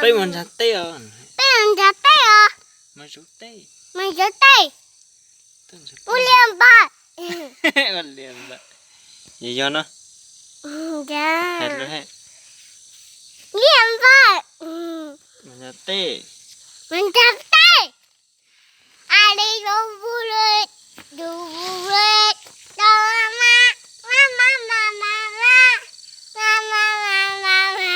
Peb mus nrog teb os. Peb mus nrog teb os. Mus zov teb. Mus zov teb. Ua liaj npawg. Ua liaj npawg. Yog yog no. Liaj npawg. Mus nrog teb. Mus nrog teb. A li zoo bu le, du bu le, do ma ma ma ma ma ma ma ma ma ma ma.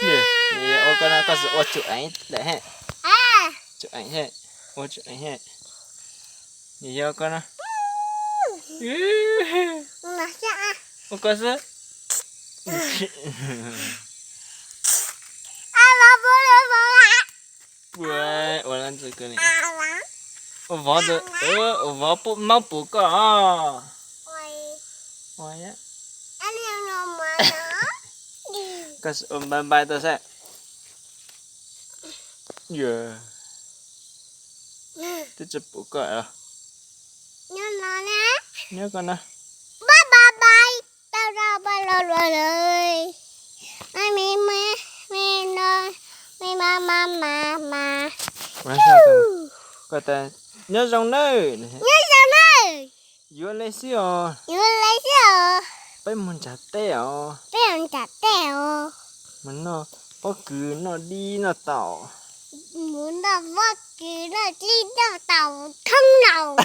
Ua koj no koj xav ua tsum eev lawm he. Tsum eev he, ua tsum eev he. Yog yog koj no. Ua koj xwb. Ua, ua lab ntxwg koj ni. Ua vov, ua vov maub pum koj os. Koj ua npai npai tau saib. Twb tsis pum koj os. Nyob koj na. Koj tas nyob zoo nawb. Yuav le xwb os. Peb mus nrog teb os. Mus noj pob kws noj dib noj taum. Mus noj pob kws noj dib noj taum thoob laus.